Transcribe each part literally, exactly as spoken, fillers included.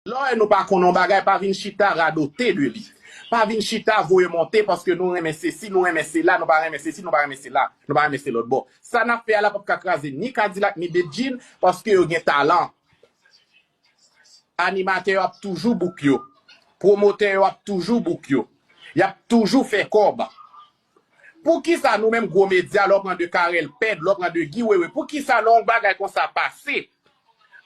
Lè w wè nou pa konn yon bagay, pa vin chita radote de li. Pa vin chita voye monte paske nou renmen sesi, nou renmen sela, nou pa renmen sesi, nou pa renmen sela, nou pa renmen se lòt bò. Sa n ap fè a la p ap ka kraze ni Kadilak ni Bedjine paske yo gen talan. Animatè yo ap toujou book yo. Pwomotè yo ap toujou book yo. Y ap toujou fè kòb. Poukisa nou menm gwo medya, lè w pran de Carel Pèd, lè w pran de Guy Wewe, poukisa lè yon bagay konsa pase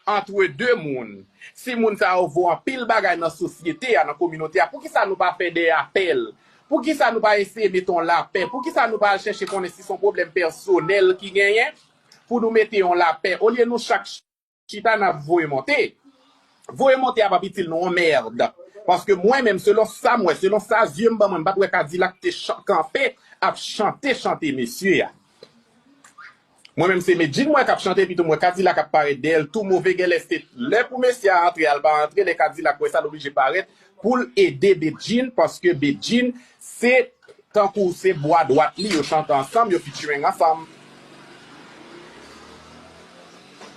antre de moun, si moun sa yo vo anpil bagay nan sosyete a, nan kominote a, poukisa nou pa fè de apèl? Poukisa nou pa eseye mete yon lapè? Poukisa nou pa al chèche konnen si se yon pwoblèm pèsonèl ki genyen pou nou mete yon lapè? Olye nou chak chita n ap voye monte. Voye monte a p ap itil nou yon mèd. Paske mwen menm, selon sa m wè, selon sa zye m ban mwen, m pa t wè Kadilak te chan- kanpe ap chante chante mesye a. Mwen menm se Medjine m wè k ap chante, epi tou m wè Kadilak ap parèt dèyè l tou move, genlè se lè pou mesye a antre, al pa antre, lè Kadilak wè sa l oblije parèt pou l ede Bedjine, paske Bedjine se tankou se bwa dwat li, yo chante ansanm, yo featuring ansanm.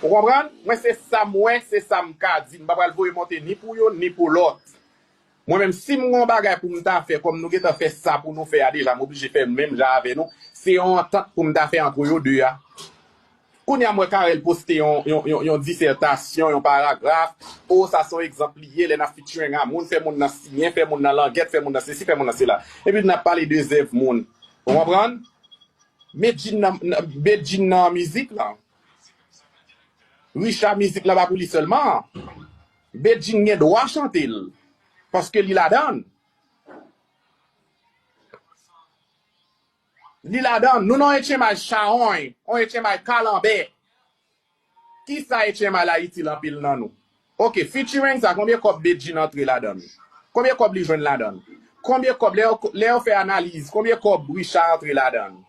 Ou konprann? Mwen se sa m wè, se sa m ka di. M pa pral voye monte ni pou youn, ni pou lòt. Mwen menm, si m gen yon bagay pou m ta fè, kòm nou gentan fè sa pou nou fè a deja, m oblije fè menm jan avè nou, se yon antant pou m ta fè antre yo de a. Kounye a, m wè Carel poste yon, yon, yon, yon disètasyon, yon paragraf. O, sa se yon egzanp li ye, lè n ap featuring a moun, fè moun nan siyen, fè moun nan langèt, fè moun nan sesi, fè moun nan sela. Epi n ap pale de zèv moun. Ou konprann? Medjine nan, nan, Bedjine nan mizik la. Richard mizik la pa pou li sèlman. Bedjine gen dwa chante l. Paske li ladan l. Li ladan l. Nou nan H M I chawony, on H M I kalanbè. Kisa H M I la itil anpil nan nou? Ok, featuring sa, konbyen kòb Bedjine antre ladan l? Konbyen kòb li jwenn ladan l? Konbyen kòb, lè yo, lè yo fè analiz, konbyen kòb Richard antre ladan l?